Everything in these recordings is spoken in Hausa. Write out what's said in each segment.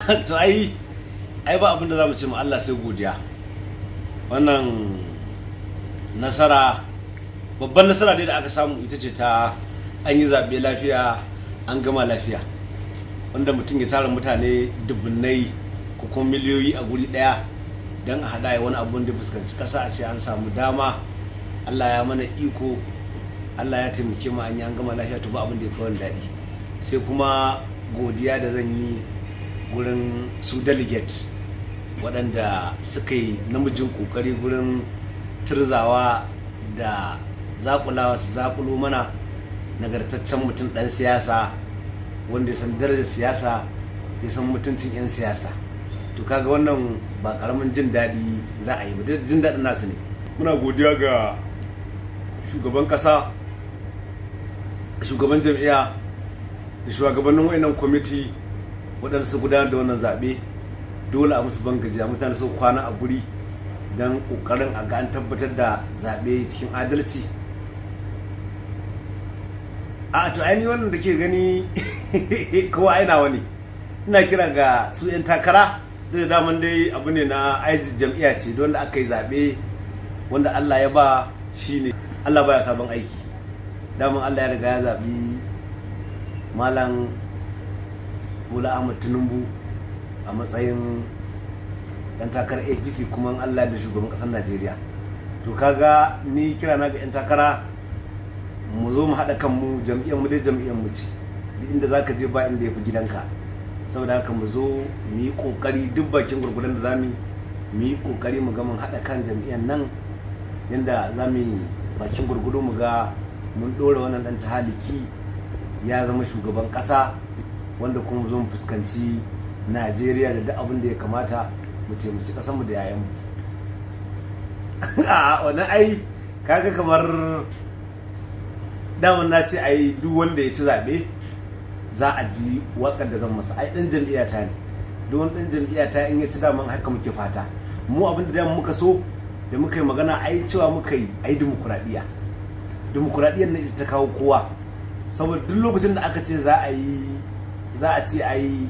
To ai ba abin da za mu ce ma Allah sai godiya. Wannan nasara, babban nasara dai da aka samu ita ce ta an yi zaɓe lafiya, an gama lafiya. Wanda mutum ya tara mutane dubunnai ko kuma miliyoyi a guri ɗaya don a haɗa wani abun da fuskanci ƙasa, a ce an samu dama, Allah ya mana iko, Allah ya taimake mu, an yi an gama lafiya, to ba abin da ya kai daɗi. Sai kuma godiya da zan yi gurin su delegate waɗanda suka yi namijin ƙoƙari gurin turzawa da zaƙulawa su zaƙulo mana nagartaccen mutum, ɗan siyasa wanda ya san darajar siyasa, ya san mutuncin 'yan siyasa. To kaga wannan ba ƙaramin jin daɗi za a yi ba, jin daɗin nasu ne. Muna godiya ga shugaban ƙasa, shugaban jam'iyya da shugabannin wayannan kwamiti waɗanda su gudanar da wannan zaɓe. Dole a musu bangajiya. Mutane su kwana a guri don ƙoƙarin a ga an tabbatar da zaɓe cikin adalci. A to ainihin wannan da ke gani kowa aina wani. Ina kira ga su 'yan takara da daman dai abu ne na aiji jam'iyya ce, don da aka yi zaɓe, wanda Allah ya ba shi ne. Allah baya sabon aiki. Daman Allah ya riga ya zaɓi Malam Bola Ahmad Tinubu a matsayin ɗan takarar APC, kuma Allah da shugaban ƙasar Najeriya. To kaga ni kira na ga 'yan takara, mu zo mu haɗa kanmu. Jam'iyyar mu dai jam'iyyar mu ce. Duk inda zaka je, ba inda ya fi gidanka. Saboda haka mu zo mu yi ƙoƙari duk bakin gurgurdan da zamu mu yi ƙoƙari mu ga mun haɗa kan jam'iyyar nan, yanda za mu yi bakin gurgudu mu ga mun ɗora wannan ɗan tahaliki ya zama shugaban ƙasa, wanda kuma zo mu fuskanci Najeriya da duk abin da ya kamata, mu taimaki ƙasarmu da yayanmu. A wannan ai kaga kamar daman na ce ai duk wanda ya ci zaɓe za a ji waƙar da zan masa. Ai ɗan jam'iyya ta ne. Duk wani ɗan jam'iyya ta in ya ci, daman haka muke fata mu. Abin da daman muka so da muka yi magana, ai cewa muka yi ai dimokuraɗiyya. Dimokuraɗiyyar na ita ta kawo kowa, saboda duk lokacin da aka ce za a yi, za a ce ai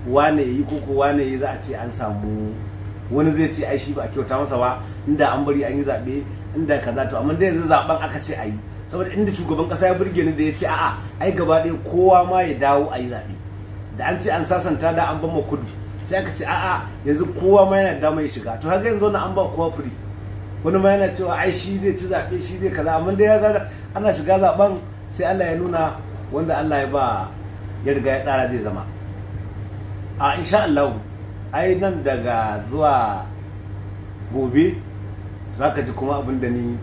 wane yi ko ko wane yi, za a ce an samu wani zai ce ai shi ba a kyauta masa ba, inda an bari an yi zaɓe, inda kaza. To amma da yanzu zaben aka ce a yi, saboda inda shugaban kasa ya burge ni da ya ce a'a, ai gaba ɗaya kowa ma ya dawo a yi zaɓe. Da an ce an sasanta, da an ban kudu, sai aka ce a'a, yanzu kowa ma yana da dama ya shiga. To haka yanzu wannan an ba kowa free. Wani ma yana cewa ai shi zai ci zaɓe, shi zai kaza. Amma dai ya ga ana shiga zaɓen, sai Allah ya nuna wanda Allah ya ba, ya riga ya tsara zai zama. A insha Allah, ai nan daga zuwa gobe za ka ji kuma abin da ni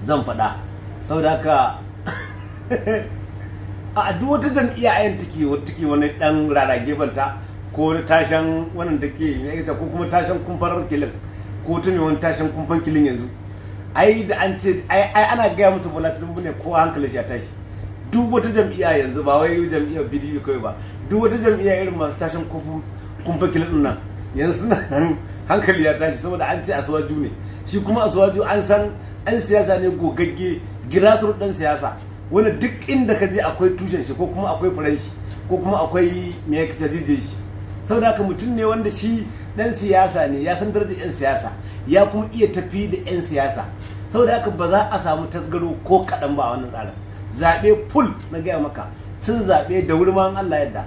zan faɗa. Saboda haka a duk wata jam'iyya ayan take wani dan rara gefenta, ko wani tashan wannan take ita, ko kuma tashan kumfar kilin, ko ta mai wani tashan kumfan kilin, yanzu ai da an ce ai ana gaya musu Bola Tinubu ne, ko hankali shi ya tashi. Duk wata jam'iyya yanzu, ba wai jam'iyyar PDP kawai ba, duk wata jam'iyya irin masu tashan kumfan kilin din nan, yanzu suna nan hankali ya tashi, saboda an ce Asiwaju ne. Shi kuma Asiwaju an san an siyasa ne gogagge, girasar dan siyasa, wani duk inda ka je akwai tushen shi, ko kuma akwai furen shi, ko kuma akwai me ya kace jije shi. Saboda haka mutum ne wanda shi dan siyasa ne, ya san darajar yan siyasa, ya kuma iya tafi da yan siyasa. Saboda haka ba za a samu tasgaro ko kaɗan ba a wannan tsarin zaɓe. Full na gaya maka, cin zaɓe da wuri ma Allah yadda.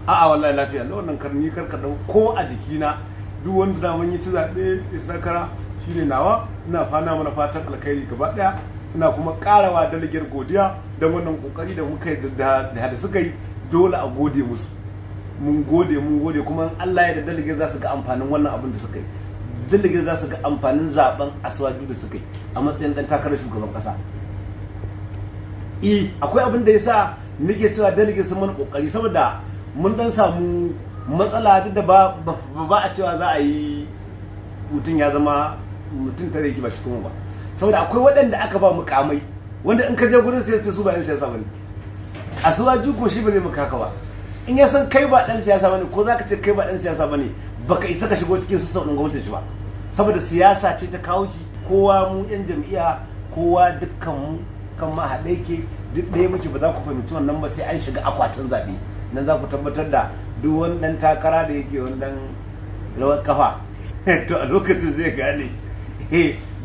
A'a, wallahi lafiya la wannan karni kar ka ko a jikina. Duk wanda da mun yi ci zaɓe ya sakara shine nawa. Ina fana mana fatan alkhairi gaba ɗaya. Ina kuma karawa delegate godiya don wannan kokari da muka yi da suka yi. Dole a gode musu. Mun gode, mun gode. Kuma Allah ya da delegate za su ga amfanin wannan abin da suka yi. Delegate za su ga amfanin zaben Asiwaju da suka yi a matsayin dan takarar shugaban kasa. Eh, akwai abin da yasa nake cewa delegate sun mana kokari, saboda mun dan samu matsala, duk da ba a cewa za a yi mutum ya zama mutum tare yake ba cikin mu ba, saboda akwai waɗanda aka ba mukamai wanda in ka je gurin siyasa su ba yan siyasa bane. Asiwaju ko shi ba zai maka haka ba. In ya san kai ba dan siyasa bane, ko zaka ce kai ba dan siyasa bane, baka isa ka shigo cikin sassan ɗin gwamnati ba, saboda siyasa ce ta kawo shi. Kowa mu yan jam'iyya, kowa dukkan mu kan ma haɗe yake, duk ɗaya muke. Ba za ku fahimci wannan ba sai an shiga akwatin zaɓe. Nan za ku tabbatar da Duk wani dan takara da yake wani dan rawar kafa, to a lokacin zai gane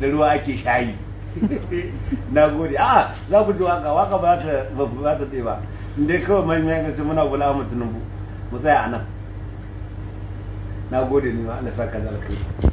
da ruwa ake shayi. Na gode. A za ku ji waka, waka ba ta ɗaya ba, inda kawai mai mai sai muna Bola Ahmed Tinubu. Mu tsaya a nan. Na gode ni ma, Allah saka da alkhairi.